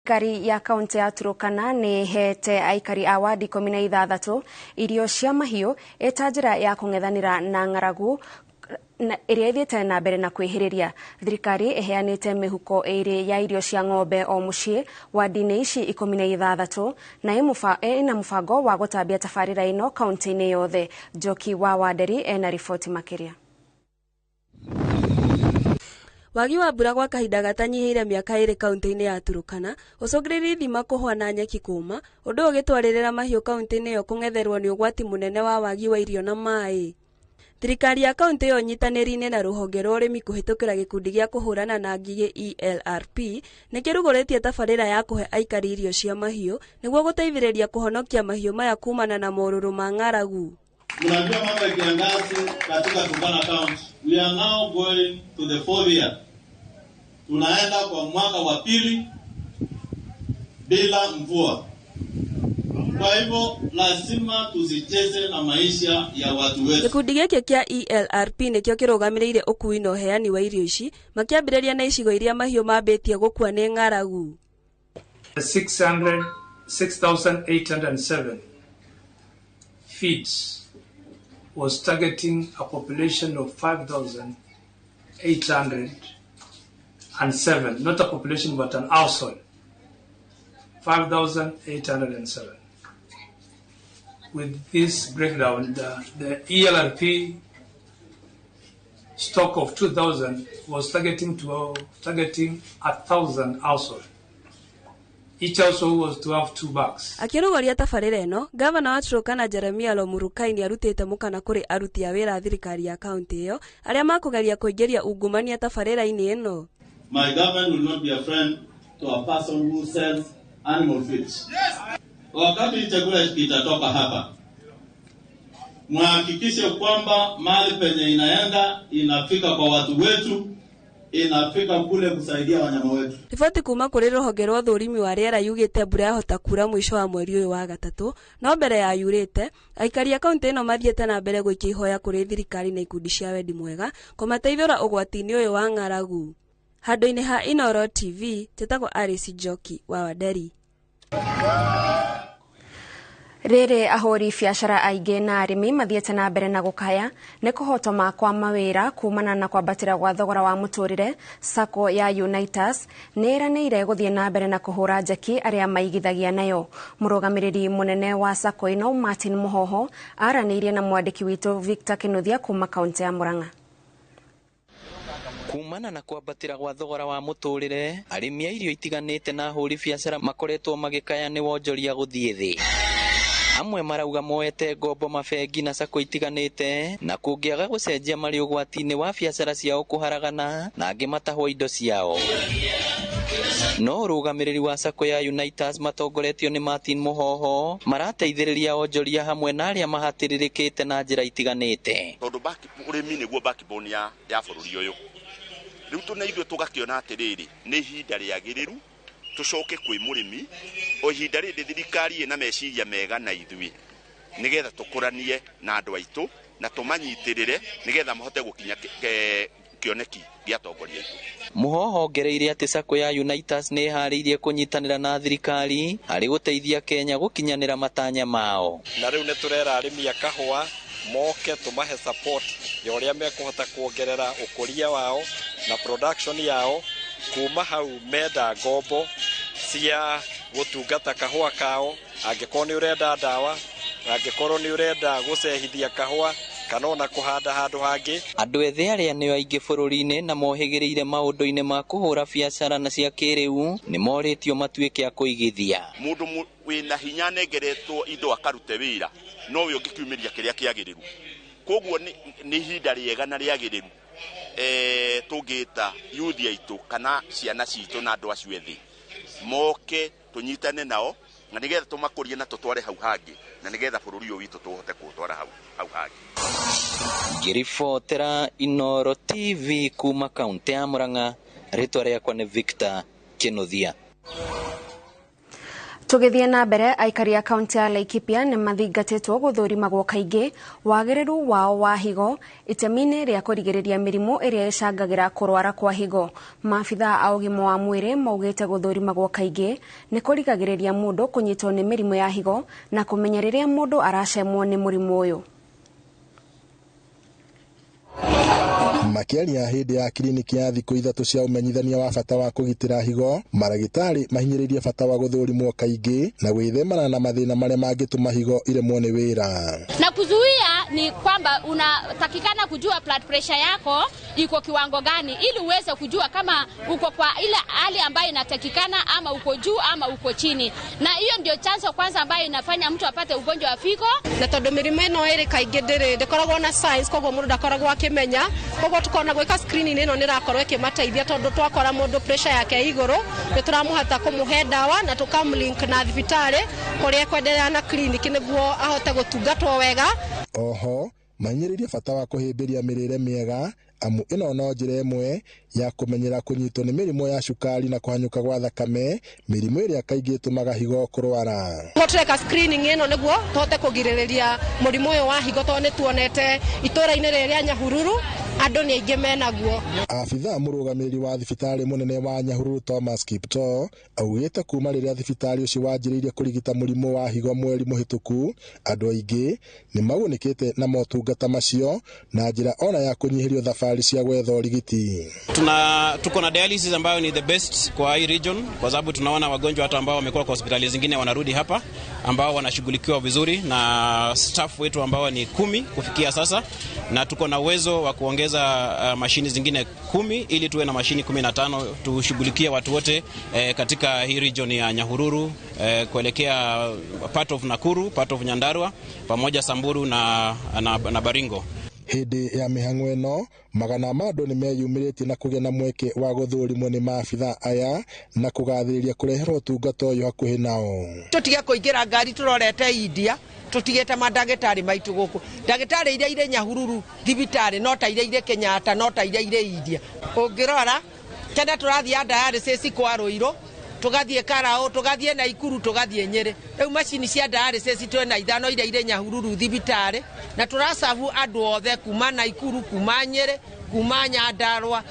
Thirikari ya kaunti ya Turkana nĩ ĩheete aikari a wadi 16 irio cia mahiũ ĩta njĩra ya kũng'ethanĩra na ng'aragu ĩrĩa ĩthiĩte na mbere na kwĩhĩrĩria. Thirikari ĩheanĩte mĩhuko 2 ya irio cia ng'ombe o mũciĩ wadi-inĩ ici 16 na ĩna mũbango wa gũtambia tabarĩra ĩno kaunti-inĩ yothe. Njoki wa Wanderi ena riboti makĩria. Wagi wa mbura gwa kahinda gatanyihĩire mĩaka 2 kaunti-inĩ ya Turkana ũcũngĩrĩirie ithima kũhwa na nyeki kũma, ũndũ ũyũ ũgĩtwarĩrĩra mahiũ kaunti-inĩ ĩyo kũng'etherwo nĩ ũgwati mũnene wa wagi wa irio na maĩ. Thirikari ya kaunti ĩyo nyitanĩri-inĩ na rũhonge rwa ũrĩmi kũhĩtũkĩra gĩkundi gĩa kũhũrana na ngigĩ ELRP nĩ kĩrugũrĩtie tabarĩra ya kũhe aikari irio cia mahiũ nĩguo gũteithĩrĩria kũhonokia mahiũ maya kumana na morũrũ ma ng'aragu. Mnajua mambo ya kiangazi katika Turkana County. We are now going to the fourth year. Tunaenda kwa mwaka wa pili bila mvua. Kwa hivyo lazima tusicheze na maisha ya watu wetu. Gĩkundi gĩkĩ kĩa ELRP nĩkĩo kĩrũgamĩrĩire ũkui na ũheani wa irio ici, makĩambĩrĩria na icigo iria mahiũ mambĩtie gũkua nĩ ng'aragu. 6,807 feeds was targeting a population of 5,807, not a population but an household, 5,807. With this breakdown, the ELRP stock of 2,000 was targeting 1,000 households. Each household was to have 2 bags. Akĩrũgũria tabarĩra ĩno, gavana wa Turkana Jeremiah Lomurukai nĩarutĩte mũkana kũrĩ aruti a wĩra a thirikari ya kaunti ĩyo arĩa makũgeria kũingĩria ungumania tabarĩra-inĩ ĩno. My government will not be a friend to a person who sells animal feed. Wakati chakula kitatoka hapa, muhakikishe kwamba mali penye inaenda inafika kwa watu wetu, inafika kule kusaidia wanyama wetu. Riboti kuma kũrĩ rũhonge rwa ũthũrimi wa rĩera yugĩte mbura yahota kura mũico wa mweri ũyũ wa gatatũ, no mbere ya yurĩte, aikari a kaunti ĩno mathiĩte na mbere gũikia ihoya kũrĩ thirikari na ikundi cia wendi mwega kũmateithũra ũgwati-inĩ ũyũ wa ng'aragu. Handũ-inĩ ha Inooro TV, njĩtagwo Alice Njoki wa Wanderi. Rĩrĩ ahũri biacara aingĩ na arĩmi mathiĩte na mbere na gũkaya nĩ kũhotoma kwa mawĩra kumana na kwambatĩra gwa thogora wa mũtũrĩre. Sacco ya Unitas nĩ ĩranĩire gũthiĩ na mbere na kũhũra njeki arĩa maigithagia nayo. Mũrũgamĩrĩri mũnene wa Sacco ĩno Martin Mũhoho aranĩirie na mwandĩki witũ Victor Kinuthia kuma kaunti ya Murang'a. Kumana na kwambatĩra gwa thogora wa mũtũrĩre, arĩmi a irio itiganĩte na ahũri biacara makoretwo magĩkaya nĩ wonjoria gũthiĩ thĩ. Amwe marauga moete ngombo mabengi na sacco itiganĩte na kũngĩaga gũcenjia marĩ ũgwati-inĩ wa biacara ciao kũharagana na angĩ matahwo indo ciao. No ũrũgamĩrĩri wa Sacco ya Unitas matongoretio nĩ Martin Mũhoho marateithĩrĩria onjoria hamwe na arĩa mahatĩrĩrĩkĩte na njĩra itiganĩte. Tondũ ũrĩmi nĩguo backbone ya bũrũri ũyũ. Rĩu tũna ithuĩ tũgakĩona atĩrĩrĩ, nĩ ihinda rĩagĩrĩru tũcoke kwĩ mũrĩmi, o ihinda rĩrĩ thirikari ĩna meciria mega na ithuĩ nĩgetha tũkũranie na andũ aitũ na tũmanyitĩrĩre nĩgetha mahote gũkinya kĩoneki gĩa atongoria aitũ. Mũhoho ongereire atĩ Sacco ya Unitas nĩ ĩharĩirie kũnyitanĩra na thirikari harĩ gũteithia Kenya gũkinyanĩra matanya mao. Na rĩu nĩ tũrera arĩmi a kahũa moke tũmahe support ya ũrĩa mekũhota kuongerera ũkũria wao na production yao, kuma hau menda ngombo cia gũtungata kahũa kao, angĩkorwo nĩ ũrenda ndawa, angĩkorwo nĩ ũrenda gũcehithia kahũa kana ona kũhanda handũ hangĩ. Andũ ethĩ arĩa nĩo aingĩ bũrũri-inĩ na mohĩgĩrĩire maũndũ-inĩ ma kũhũra biacara na cia kĩrĩu nĩ morĩtio matuĩke a kũigithia. Mũndũ wĩna hinya anengeretwo indo akarute wĩra nowe ũngĩkiumĩria kĩrĩa kĩagĩrĩru. Koguo nĩ ihinda rĩega na rĩagĩrĩru tũngĩta youth aitũ kana ciana citũ na andũ acio ethĩ moke tũnyitane nao na nĩgetha tũmakũrie na tũtware hau hangĩ na nĩgetha bũrũri ũyũ witũ tũhote kũũtwara hau hangĩ. Ngĩribotera Inooro TV kuma kaunti ya Murang'a, rĩtwa rĩakwa nĩ Victor Kinuthia. Tũgĩthiĩ na mbere, aikari a kaunti ya Laikipia nĩ mathingatĩtwo gũthũrimagwo kaingĩ wagĩrĩru wao wa higo itemi-inĩ rĩa kũrigĩrĩria mĩrimũ ĩrĩa ĩcangagĩra kũrwara kwa higo. Maabithaa a ũgima wa mwĩrĩ maugĩte gũthũrimagwo kaingĩ nĩ kũrigagĩrĩria mũndũ kũnyitwo nĩ mĩrimũ ya higo na kũmenya rĩrĩa mũndũ aracemwo nĩ mũrimũ ũyũ. Makĩaria hĩndĩ ya kiriniki ya thikũ ithatũ cia ũmenyithania wa bata wa kũgitĩra higo, maragĩtarĩ mahinyĩrĩirie bata wa gũthũrimwo kaingĩ na gwĩthemana na mathĩna marĩa mangĩtũma higo iremwo nĩ wĩra. Na kuzuia ni kwamba unatakikana kujua blood pressure yako iko kiwango gani, ili uweze kujua kama uko kwa ile hali ambayo inatakikana ama uko juu ama uko chini, na hiyo ndio chanzo kwanza ambayo inafanya mtu apate ugonjwa wa figo. Na tondu mĩrimũ ĩno ĩrĩ kaingĩ ndĩrĩ ndĩkoragwo na signs, koguo mũndũ ndakoragwo akĩmenya, koguo tukona gwĩka screening ĩno nĩ ĩrakorwo ĩkĩmateithia tondu twakora mũndũ pressure yake igũrũ nĩ tũramũhota kũmũhe ndawa na tũkamlink na thibitarĩ kũrĩa ekwendelea na clinic nĩguo ahote gũtungatwo wega. Oho mahinyĩrĩirie bata wa kũhĩmbĩria mĩrĩre mĩega amu ĩno no njĩra ĩmwe ya kũmenyera kũnyitwo nĩ mĩrimũ ya cukari na kũhanyũka gwa thakame, mĩrimũ ĩrĩa kaingĩ ĩtũmaga higo kũrwara. Tũreka screening ĩno nĩguo tũhote kũgirĩrĩria mũrimũ ũyũ wa higo tondũ nĩ tuonete itũũra-inĩ rĩrĩ rĩa Nyahururu andũ nĩ aingĩ menaguo. Abithaa mũrũgamĩrĩri wa thibitarĩ mũnene wa Nyahururu Thomas Kiptoo augĩte kuma rĩrĩa thibitarĩ ũcio wanjĩrĩirie kũrigita mũrimũ wa higo mweri mũhĩtũku, andũ aingĩ nĩ magunĩkĩte na motungata macio na njĩra ona ya kũnyihĩrio thabarĩ cia gwetha ũrigiti. Tuko na dialysis ambayo ni the best kwa hii region, kwa sababu tunaona wagonjwa hata ambao wamekuwa kwa hospitali zingine wanarudi hapa, ambao wanashughulikiwa vizuri na staff wetu ambao ni 10 kufikia sasa, na tuko na uwezo wa kuongeza mashini zingine 10 ili tuwe na mashini 15 tushughulikie watu wote katika hii region ya Nyahururu, kuelekea part of Nakuru, part of Nyandarua pamoja Samburu na Baringo. Hĩndĩ ya mĩhang'o ĩno magana ma andũ nĩmeyumĩrĩtie na kũgĩa na mweke wa gũthũrimwo nĩ maabithaa aya na kũgathĩrĩria kũreherwo ũtungata ũyũ hakuhĩ nao. Tũtige kũingĩra ngari tũrorete India, tũtigĩte mandagĩtarĩ maitũ gũkũ. Ndagĩtarĩ iria irĩ Nyahururu thibitarĩ no ta iria irĩ Kenyatta, no ta iria irĩ India. Ũngĩrora tene tũrathiĩ dialysis kwa Ruiru, tũgathiĩ Karau, tũgathiĩ Naikuru, tũgathiĩ Nyĩrĩ. Rĩu macini cia dialysis twĩna 5 iria irĩ Nyahururu thibitarĩ, na tũracabu andũ othe kuma Naikuru, kuma Nyĩrĩ, kuma Nyandarua.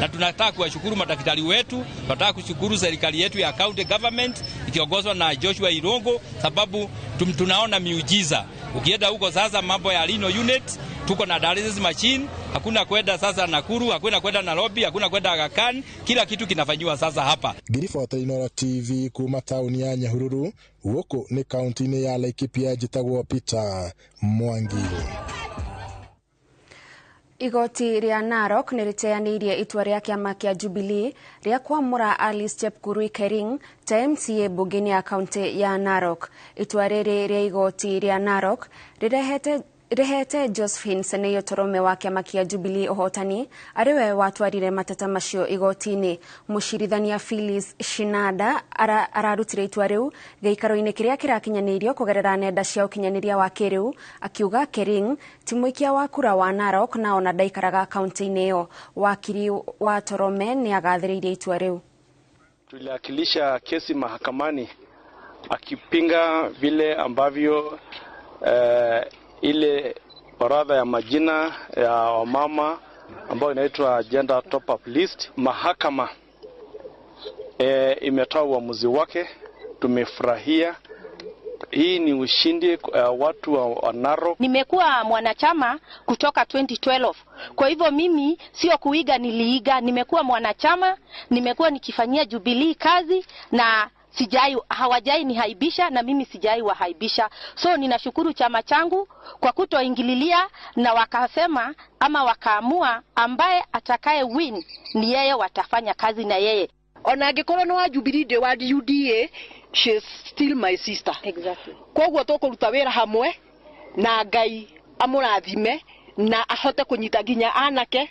Na tunataka kuwashukuru madaktari wetu, tunataka kushukuru serikali yetu ya county government ikiongozwa na Joshua Irungu, sababu tunaona miujiza. Ukienda huko sasa mambo ya renal unit, tuko na dialysis machine, hakuna kwenda sasa Nakuru, hakuna kwenda Nairobi, hakuna kwenda Aga Khan, kila kitu kinafanywa sasa hapa. Ngiribota Inooro TV kuma tauni ya Nyahururu, gũkũ nĩ kaunti-inĩ ya Laikipia, njĩtagwo Peter Mwangi. Igoti rĩa Narok nĩ rĩteanĩirie itua rĩa kĩama kĩa Jubilee rĩa kwamũra Alice Chepkurui Kering ta MCA mbunge-inĩ ya kaunti ya Narok. Itua rĩrĩ rĩa igoti rĩa Narok rĩhete Josephine Seneyo Torome wa kĩama kĩa Jubilee ũhotani arĩ we watwarire mateta macio igoti-inĩ. Mũcirithania Phyllis Shinada ararutire itua rĩu gĩikaro-inĩ kĩrĩa kĩrakinyanĩirio kũgerera nenda cia ũkinyanĩria wa kĩrĩu, akiuga Kering ti mũikia wa kura wa Narok na ona ndaikaraga kaunti-inĩ ĩyo. Wakiri wa Torome nĩ agathĩrĩirie itua rĩu. Tuliwakilisha kesi mahakamani akipinga vile ambavyo ile orodha ya majina ya wamama ambayo inaitwa gender top up list. Mahakama imetoa uamuzi wake, tumefurahia. Hii ni ushindi watu wa Narok. Nimekuwa mwanachama kutoka 2012. Kwa hivyo mimi sio kuiga, niliiga. Nimekuwa mwanachama, nimekuwa nikifanyia Jubilee kazi na sijai, hawajai nihaibisha na mimi sijai wahaibisha. So ninashukuru chama changu kwa kutoingililia, na wakasema ama wakaamua ambaye atakaye win ni yeye, watafanya kazi na yeye. Ona angĩkorwo nĩ wa Jubilee ndĩ wa UDA, she is still my sister. Exactly. Koguo tũkũruta wĩra hamwe na Ngai amũrathime na ahote kũnyita nginya anake,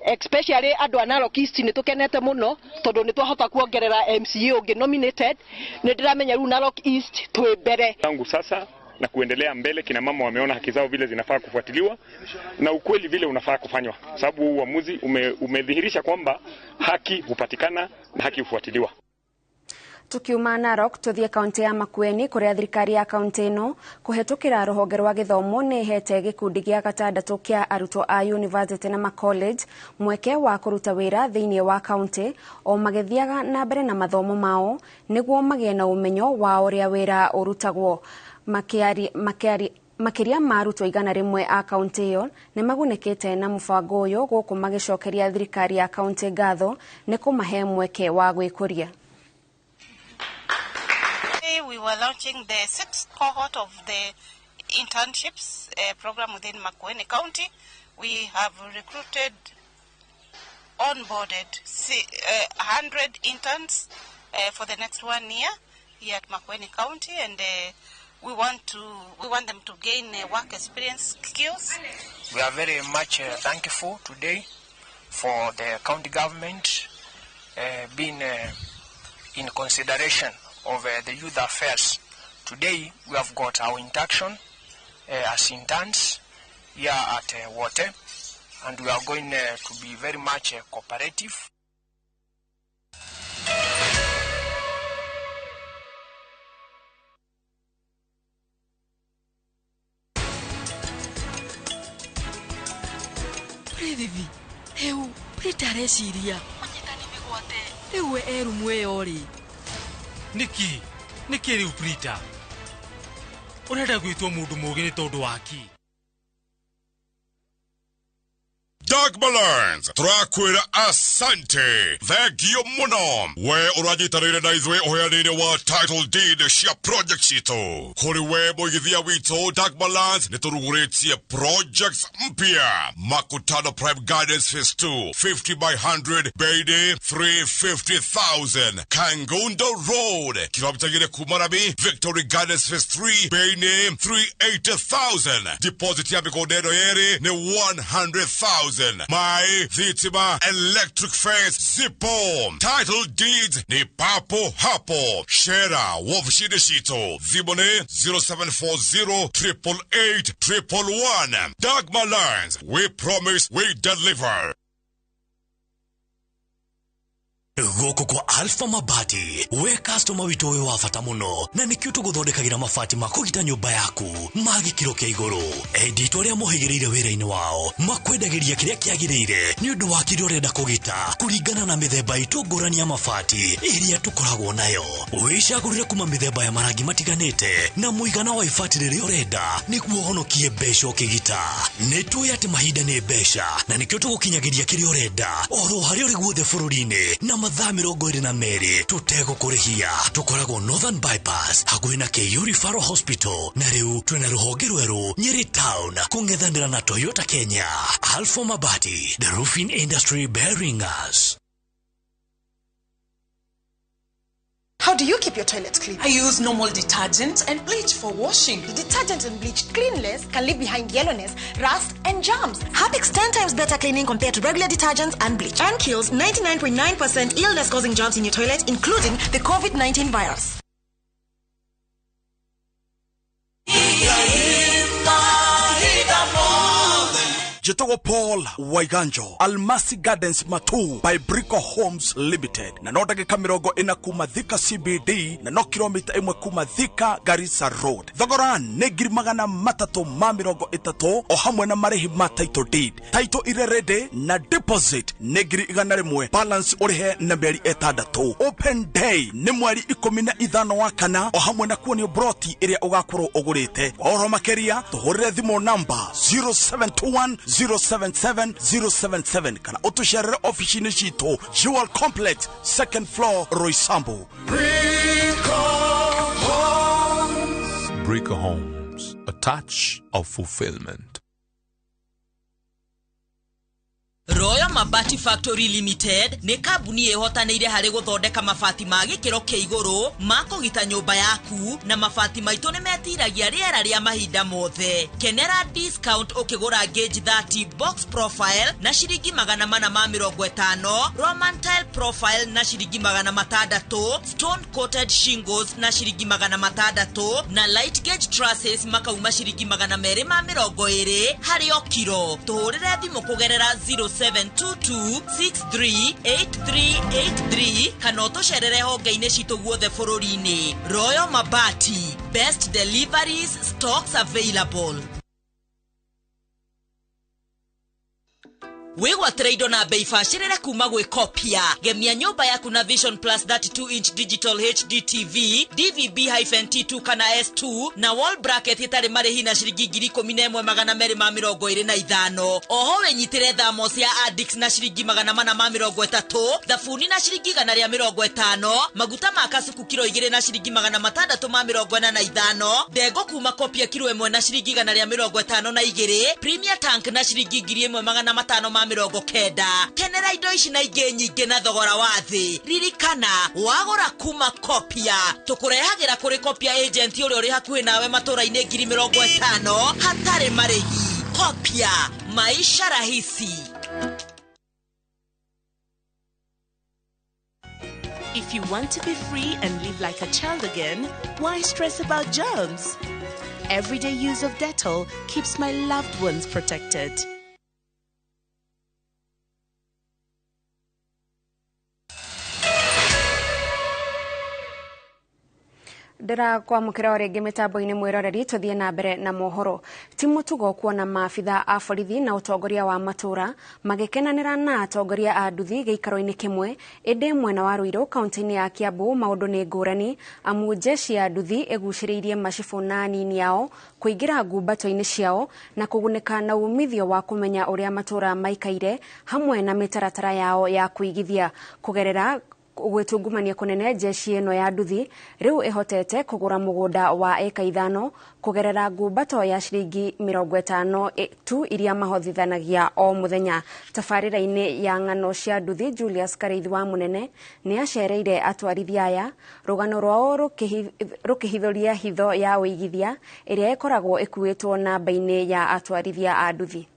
especially andũ a Narok East. Nĩ tũkenete mũno tondũ nĩ twahota kuongerera MCA ũngĩ nominated. Nĩ ndĩramenya rĩu Narok East twĩ mbere. Tangu sasa na kuendelea mbele, kina mama wameona haki zao vile zinafaa kufuatiliwa na ukweli vile unafaa kufanywa, sababu uamuzi umedhihirisha kwamba haki hupatikana na haki hufuatiliwa. Tukiuma Narok tuthie kaunti ya Makueni kuria thirikari ya kaunti ino kuhetukira ruhonge rwa githomo ni ihete gikundi gia gatandatu kia arutwo a university na macollege mweke wa kuruta wira thiini wa kaunti o magithiaga na mbere na mathomo mao niguo magie na umenyo wa uria wira urutagwo. Makiria ma arutwo 100 a kaunti iyo ni magunĩkĩte na mũbango ũyũ gũkũ magĩcokeria thirikari ya kaunti ngatho nĩ kũmahe mweke wa gwĩkũria. We were launching the 6th cohort of the internships program within Makueni County. We have recruited, onboarded 100 interns for the next 1 year here at Makueni County, and we want them to gain work experience skills. We are very much thankful today for the county government being in consideration of the youth affairs. Today we have got our induction as interns here at Wote, and we are going to be very much cooperative. Prithvi, heu, Prita manyitani mĩgwate, rĩu we erumu ĩyo rĩ. Nĩkĩ? Nĩkĩ rĩu Prita? Ũrenda gwĩtwo mũndũ mũũgĩ nĩ tondũ wa kĩ? Dagmar Lands turakwira asante thengio muno we uranyitanĩire na ithuĩ ũheani-inĩ wa title deed cia project citũ kũrĩ we mũigithia witũ. Dagmar Lands nĩ tũrugũrĩtie projects mpya. Makutano Prime Gardens Phase 2 50 by 100 bei 350,000. Kangundo Road kilomita 2 kuma Rami Victory Gardens Phase 3 bei 380,000. Deposit ya mĩgũnda ĩno yerĩ nĩ 100,000. My thitima electric fence zipo. Title deeds ni papo hapo. Shera wofishini citũ. Thimũ nĩ 0740 888 111. Dagmar Lands, we promise we deliver. Gũkũ kwa Alpha Mabati we customer witũ wĩ wa bata mũno na nĩkĩo tũgũthondekagĩra mabati ma kũgita nyũmba yaku ma gĩkĩro kĩa igũrũ. Endi itũ arĩa mohĩgĩrĩire wĩra-inĩ wao makwendagĩria kĩrĩa kĩagĩrĩire nĩ ũndũ wa kĩrĩa ũrenda kũgita kũringana na mĩthemba itũ ngũrani ya mabati ĩrĩa tũkoragwo nayo. Wĩcagũrĩre kuma mĩthemba ya marangi matiganĩte na mũigana wa ibati rĩrĩa ũrenda nĩguo ũhonokie mbeca ũkĩgita. Nĩ tũĩ atĩ mahinda nĩ mbeca na nĩkĩo tũgũkinyagĩria kĩrĩa ũrenda oro harĩa ũrĩ guothe bũrũri-inĩ na mathaa 22 tũtegũkũrĩhia. Tũkoragwo Northern Bypass hakuhĩ na KU Referral Hospital na rĩu twĩna rũhonge rwerũ Nyeri Town kũng'ethanĩra na Toyota Kenya. Alpha Mabati, the roofing industry bearing us. How do you keep your toilet clean? I use normal detergent and bleach for washing. The detergent and bleach cleanless can leave behind yellowness, rust, and germs. Harpic's 10 times better cleaning compared to regular detergents and bleach, and kills 99.9% illness-causing germs in your toilet, including the COVID-19 virus. Jetogo Paul Waiganjo, Almasi Gardens Matu by Brico Homes Limited. Na no ndagĩka 40 kuma Thika CBD na no kilomita 1 kuma Thika Garissa Road. Thogora nĩ 330,000 o hamwe na marĩhi ma title deed. Title ire ready na deposit nĩ 100,000, balance ũrĩhe na mĩeri 6. Open day nĩ mweri 15 wa kana o hamwe na kuonio broti ĩrĩa ũgakorwo ũgũrĩte. Kwa ũhoro makĩria tũhũrĩre thimũ namba 0721 077 077 kana ũtũcerere ofici-inĩ citũ Jewel Complex 2nd floor Roysambu. Brico Homes, a touch of fulfillment. Royal Mabati Factory Limited nĩ kambuni ĩhotanĩire harĩ gũthondeka mabati ma gĩkĩro kĩa igũrũ ma kũgita nyũmba yaku na mabati maitũ nĩ metiragia rĩera rĩa mahinda mothe. Kenera discount ũkĩgũra gauge 30 box profile na ciringi 450, Roman tile profile na ciringi 600, stone coated shingles na ciringi 600 na light gauge trusses makauma ciringi 220 harĩ o kiro. Tũhũrĩre thimũ kũgerera 07 0722 638383 kana ũtũcerere honge-inĩ citũ guothe bũrũri-inĩ. Royal Mabati, best deliveries, stocks available. Wĩgwatĩre indo na bei bacĩrĩre kuma gwĩ Kopia. Gemia nyũmba yaku na Vision Plus 32-inch digital HD TV, DVB-T2 kana S2 na wall bracket ĩtarĩ marĩhi na ciringi 11,225. Oho wĩnyitĩre thamos ya Addix na ciringi 430, thabuni na ciringi 150, maguta ma kasuku kiro 2 na ciringi 645, ndengũ kuma Kopia kiro 1 na ciringi 152, Premier Tank na ciringi 1590. Kenera indo ici na ingĩ nyingĩ na thogora wa thĩ. Ririkana, wagũra kuma Kopia tũkũrehagĩra kũrĩ Kopia agent ũrĩa ũrĩ hakuhĩ nawe matũra-inĩ 50,000 hatarĩ marĩhi. Kopia, maisha rahisi. If you want to be free and live like a child again, why stress about germs? Everyday use of Dettol keeps my loved ones protected. Ndĩrakwamũkĩra o rĩngĩ mĩtambo-inĩ mwĩroreri tũthiĩ na mbere na mohoro. Ti mũtugo kuona maabitha a borithi na ũtongoria wa matũra magĩkenanĩra na atongoria a nduthi gĩikaro-inĩ kĩmwe, ĩndĩ mwena wa Ruiru kaunti-inĩ ya Kiambu maũndũ nĩ ngũrani amu jeshi ya nduthi ĩgucĩrĩirie macibũ na anini ao kũingĩra ngumbato-inĩ ciao na kũgunĩka na umithio wa kũmenya ũrĩa matũra maikaire hamwe na mĩtaratara yao ya kũigithia. Kũgerera gwĩtungumania kũnene jeshi ĩno ya nduthi rĩu ĩhotete kũgũra mũgũnda wa eka 5 kũgerera ngumbato ya ciringi 50 tu iria mahothithanagia o mũthenya. Tabarĩra-inĩ ya ng'ano cia nduthi Julius Karĩithi wa Mũnene nĩ acereire atwarithia aya, rũgano rwao rũkĩhithũria hitho ya ũigithia ĩrĩa ĩkoragwo ĩkuĩtwo namba-inĩ ya atwarithia a nduthi.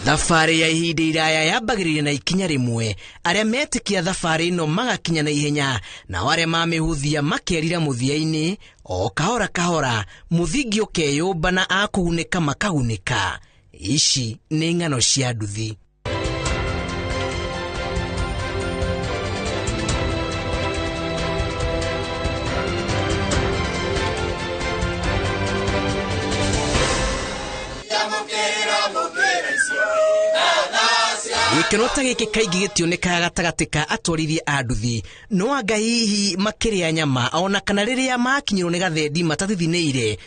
Thabarĩ ya ihinda iraya yambagĩrĩria na ikinya rĩmwe, arĩa metĩkia thabarĩ ĩno magakinya na ihenya, nao arĩa mamĩhũthia makerira mũthia-inĩ o kahora kahora, mũthingi ũkeyũmba na akũgunĩka makagunĩka. Ici nĩ ng'ano cia nduthi. Gĩkeno ta gĩkĩ kaingĩ gĩtionekaga gatagatĩ ka atwarithia a nduthi, no anga hihi makĩrĩa nyama ona kana rĩrĩa makinyĩrwo nĩ gathendi matathithinĩire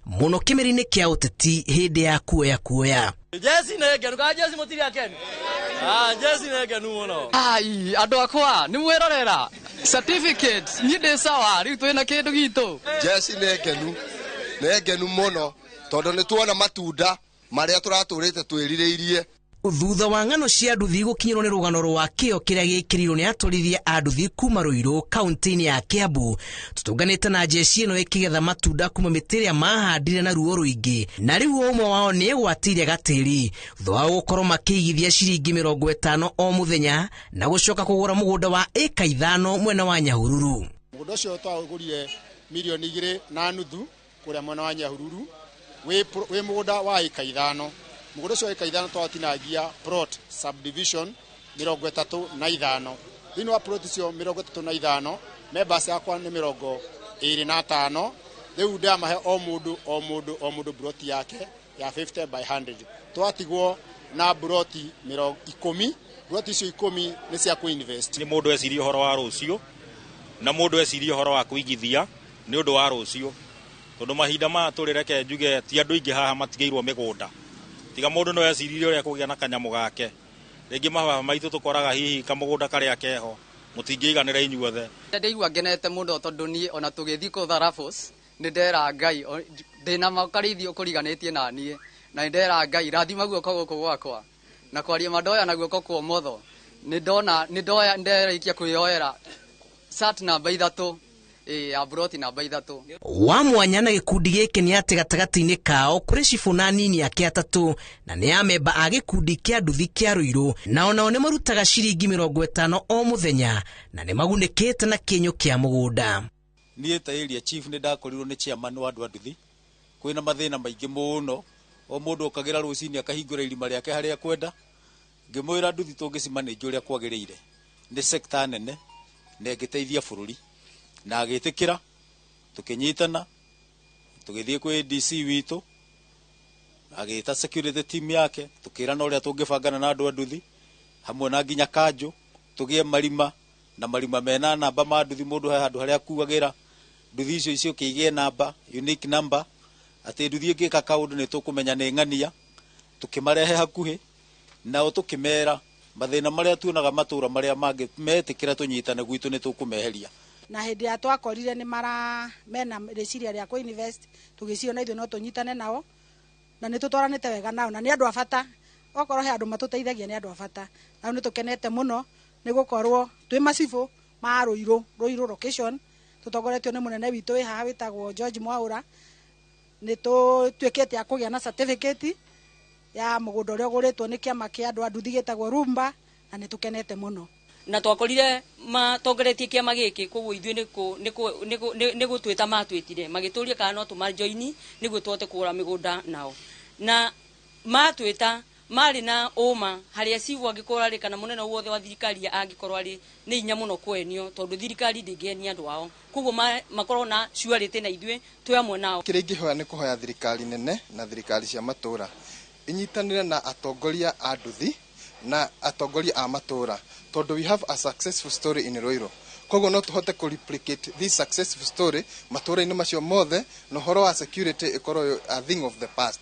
mũno kĩmeri-inĩ kĩa ũteti hĩndĩ ya kuoya kuoya. Jesi nĩ ngenu ka jesi mũtirĩ akenu? Jesi nĩ ngenu mũno. Ai, andũ akwa nĩ mwĩrorera certificate niĩ ndĩ sawa rĩu twĩna kĩndũ gitũ. Jesi nĩ ngenu, nĩ ngenu mũno tondũ nĩ tuona matunda marĩa tũratũrĩte twĩrirĩirie. Thutha wa ng'ano cia nduthi gũkinyĩrwo nĩ rũgano rwa kĩo kĩrĩa gĩkĩrirwo nĩ atwarithia a nduthi kuma Ruiru kaunti-inĩ ya Kiambu, tũtũnganĩte na jeshi ĩno ĩkĩgetha matunda kuma mĩtĩ ĩrĩa mahandire na ruo rũingĩ, na rĩu ũmwe wao nĩ egwatĩire gatĩri thutha wa gũkorwo makĩigithia ciringi 50 o mũthenya na gũcoka kũgũra mũgũnda wa ĩka 5 mwena wa Nyahururu. Mũgũnda ũcio twagũrire milioni 2.5 kũrĩa mwena wa Nyahururu, wĩ mũgũnda wa ĩka 5. Mũgũnda ũcio wa ĩka 5 twatinagia plot subdivision 35. Thĩinĩ wa plot icio 35 members yakwa nĩ 25. Rĩu ndamahe o mũndũ o mũndũ o mũndũ plot yake ya 50 by 100. Twatigwo na plot 10. Plot icio 10 nĩ cia kũ-invest. Nĩ mũndũ ecirie ũhoro wa rũciũ na mũndũ ecirie ũhoro wa kũigithia nĩ ũndũ wa rũciũ, tondũ mahinda maya tũrĩ reke njuge ti andũ aingĩ haha matigĩirwo mĩgũnda. Tiga mũndũ no eciririe ũrĩa kũgĩa na kanyamũ gake. Rĩngĩ mababa maitũ tũkoraga hihi kamũgũnda karĩa keho mũtingĩiganĩra inyuothe. Ndĩraigua ngenete mũno tondũ niĩ ona tũgĩthiĩ kũtha Raffles nĩ ndera Ngai ndĩna makarĩithio kũriganĩtie na niĩ, na nĩ ndera Ngai rathima guoko gũkũ gwakwa na kwaria mandoya na guoko kwa ũmotho. Nĩ ndona nĩ ndoya nderĩkia kwĩyoera sat namba 3 ya broti namba 3. Wa mwanya na gĩkundi gĩkĩ nĩ atĩ gatagatĩ-inĩ kao kũrĩ cibũ na anini ake 3 na nĩ amemba a gĩkundi kĩa nduthi kĩa Ruiru, nao nao nĩ marutaga ciringi 50 o mũthenya na nĩ magunĩkĩte na kĩnyũ kĩa mũgũnda. Niĩ ta area chief nĩ ndakorirwo nĩ chairman wa andũ a nduthi kwĩna mathĩna maingĩ mũno O mũndũ okagĩra rũcinĩ akahingũra irima rĩake harĩa kwenda. Ngĩmwĩra nduthi tũngĩcimanĩnjia ũrĩa kwagĩrĩire nĩ sekta nene na ĩngĩteithia bũrũri, na agĩtĩkĩra, tũkĩnyitana tũgĩthiĩ kwĩ DC witũ, agĩta security team yake, tũkĩrana ũrĩa tũngĩbangana na andũ a nduthi hamwe na nginya kanjũ, tũgĩe marima na marima mena namba ma nduthi, mũndũ he handũ harĩa akuagĩra nduthi icio icio igĩe namba, unique number, atĩ nduthi ĩngĩka kaũndũ nĩ tũkũmenya nĩ ng'ania. Tũkĩmarehe hakuhĩ nao, tũkĩmera mathĩna marĩa tuonaga matũra marĩa mangĩ metĩkĩra tũnyitane gwitũ nĩ tũkũmeheria. Na hĩndĩ ya twakorire nĩ mara mena rĩciria rĩa kũ invest, tũgĩciria na ithuĩ no tũnyitane nao, na nĩ tũtwaranĩte wega nao, na nĩ andũ a bata. Okorwo he andũ matũteithagia nĩ andũ a bata, na nĩ tũkenete mũno nĩ gũkorwo twĩ macibũ ma Ruiru, Ruiru location, tũtongoretio nĩ mũnene witũ wĩ haha wĩtagwo George Mwaura. Nĩ tũtuĩkĩte a kũgĩa na certificate ya mũgũnda ũrĩa ũgũrĩtwo nĩ kĩama kĩa andũ a nduthi gĩtagwo Rumba, na nĩ tũkenete mũno. Na twakorire matongoretie kĩama gĩkĩ, koguo ithuĩ nĩ gũtwĩta matwĩtire, magĩtũria kana no tũmajoini nĩguo tũhote kũgũra mĩgũnda nao. Na matwĩta marĩ na ũma harĩa cibũ angĩkorwo arĩ kana mũnene wothe wa thirikari angĩkorwo arĩ nĩ hinya mũno kwenio, tondũ thirikari ndĩngĩenia andũ ao, koguo makorwo na surety na ithuĩ twĩ amwe nao. Kĩrĩa ingĩhoya nĩ kũhoya thirikari nene na thirikari cia matũra inyitanĩre na atongoria a nduthi na atongoria a matũra, tondũ we have a successful story in Ruiru, koguo no tũhote kũ replicate this successful story matũra-inĩ macio mothe, na ũhoro wa security ĩkorwo a thing of the past.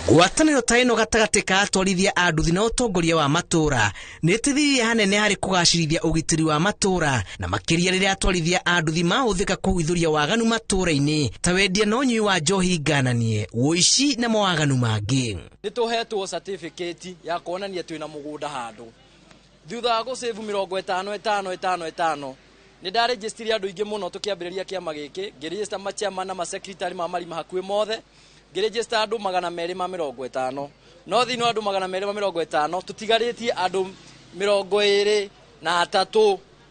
Ngwatanĩro ta ĩno gatagatĩ ka atwarithia a nduthi na ũtongoria wa matũra nĩ ĩteithirie hanene harĩ kũgacĩrithia ũgitĩri wa matũra, na makĩria rĩrĩa atwarithia a nduthi mahũthĩka kũhithũria waganu matũra-inĩ ta wendia na ũnyui wa njohi ngananie, ũici na mawaganu mangĩ. Nĩ tũhetwo certificate ya kuonania twĩna mũgũnda handũ. Thutha wa gũsave 50 5 5 5, nĩ ndarĩnjĩstirie andũ aingĩ mũno tũkĩambĩrĩria kĩama gĩkĩ, ngĩrĩjĩsta machairman na masecretary ma marima hakuhĩ mothe, ngĩrĩnjĩsta andũ 250, no thĩinĩ wa andũ 250 tũtigarĩtie andũ 23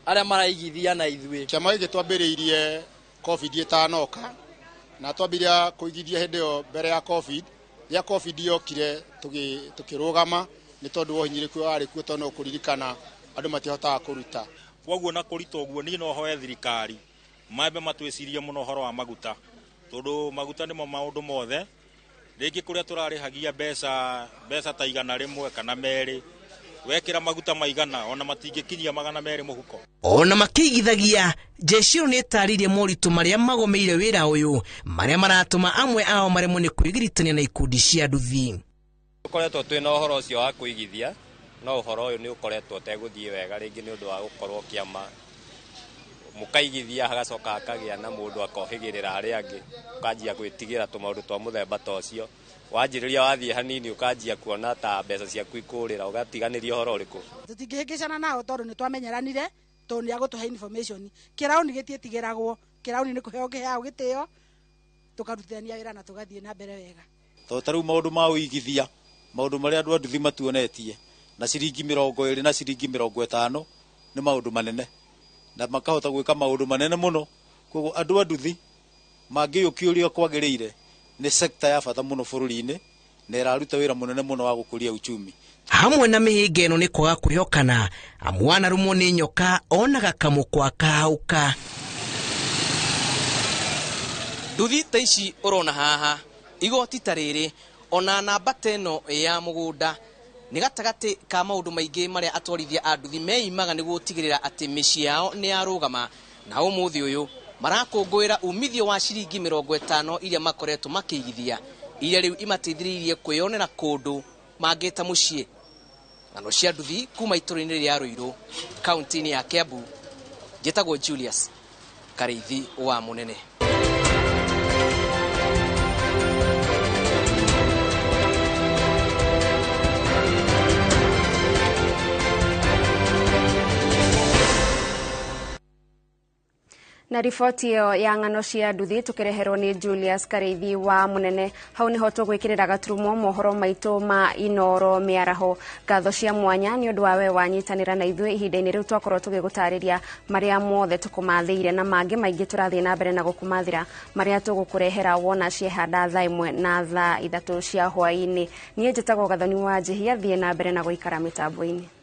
arĩa maraigithia na ithuĩ. Kĩama gĩkĩ twambĩrĩirie COVID ĩtanoka, na twambĩrĩria kũigithia hĩndĩ ĩyo mbere ya COVID. Rĩrĩa COVID yokire tũkĩrũgama nĩ tondũ wa ũhinyĩrĩku warĩ kuo, tondũ no kũririkana andũ matihotaga kũruta. Koguo na kũrita ũguo niĩ no hoe thirikari mambe matwĩcirie mũno ũhoro wa maguta, tondũ maguta nĩmo maũndũ mothe. Rĩngĩ kũrĩa tũrarĩhagia mbeca ta 100 kana 2, wekĩra maguta maigana ona matingĩkinyia 200 mũhuko. Ona makĩigithagia, jeshi ĩyo nĩ ĩtarĩirie moritũ marĩa magomeire wĩra ũyũ, marĩa maratũma amwe ao maremwo nĩ kwĩgiritania na ikundi cia nduthi. Tũkoretwo twĩna ũhoro ũcio wa kũigithia, no ũhoro ũyũ nĩ ũkoretwo ũtegũthiĩ wega rĩngĩ nĩ ũndũ wa gũkorwo kĩama mũkaigithia hagacoka hakagĩa na mũndũ akohĩgĩrĩra arĩa angĩ, ũkanjia gwĩtigĩra tũmaũndũ twa mũthemba ta ũcio. Wanjĩrĩria wathiĩ hanini ũkanjia kuona ta mbeca ciaku ikũrĩra, ũgatiganĩria ũhoro ũrĩkũ. Tũtingĩhĩngĩcana nao tondũ nĩ twamenyeranire, tondũ nĩ agũtũhe information. Kĩraũni gĩtiĩtigĩragwo, kĩraũni nĩ kũheo kĩheagwo gĩtĩo, tũkarutithania wĩra na tũgathiĩ na mbere wega. Tondũ ta rĩu maũndũ ma ũigithia, maũndũ marĩa andũ a nduthi matuonetie na ciringi 20 na ciringi 50 nĩ maũndũ manene, na makahota gwĩka maũndũ manene mũno. Koguo andũ a nduthi mangĩyũkia ũrĩa kwagĩrĩire nĩ sekta ya bata mũno bũrũri-inĩ, na ĩraruta wĩra mũnene mũno wa gũkũria uchumi. Hamwe na mĩhĩnga ĩno nĩ kwaga kwĩhokana, amu wanarũmwo nĩ nyoka onaga kamũkwa kahauka. Nduthi ta ici ũrona haha, igoti ta rĩrĩ, ona namba ta ĩno ya mũgũnda nĩ gatagatĩ ka maũndũ maingĩ marĩa atwarithia a nduthi meimaga nĩguo gũtigĩrĩra atĩ mĩciĩ yao nĩ yarũgama, na ũmũthĩ ũyũ marakũngũĩra umithio wa ciringi 50 iria makoretwo makĩigithia, iria rĩu imateithĩrĩirie kwĩyonera kũndũ mangĩta mũciĩ. Ng'ano cia nduthi kuma itũra-inĩ rĩa Ruiru, kaunti-inĩ ya Kiambu. Njĩtagwo Julius Karĩithi wa Mũnene. Na riboti ĩyo ya ng'ano cia nduthi tũkĩreherwo nĩ Julius Karĩithi wa Mũnene. Hau nĩho tũgwĩkĩrĩra gaturumo mohoro maitũ ma Inoro mĩaraho. Ngatho cia mwanya nĩ ũndũ wa we wanyitanĩra na ithuĩ ihinda-inĩ rĩu twakorwo tũgĩgũtarĩria marĩa mothe tũkũmathĩire na mangĩ maingĩ tũrathiĩ na mbere na gũkũmathĩra marĩa tũgũkũrehera wona ciehanda thaa 1 na thaa 3 cia hwaĩ-inĩ. Niĩ njĩtagwo Gathoni wa Njihia, thiĩ na mbere na gũikara mĩtambo-inĩ.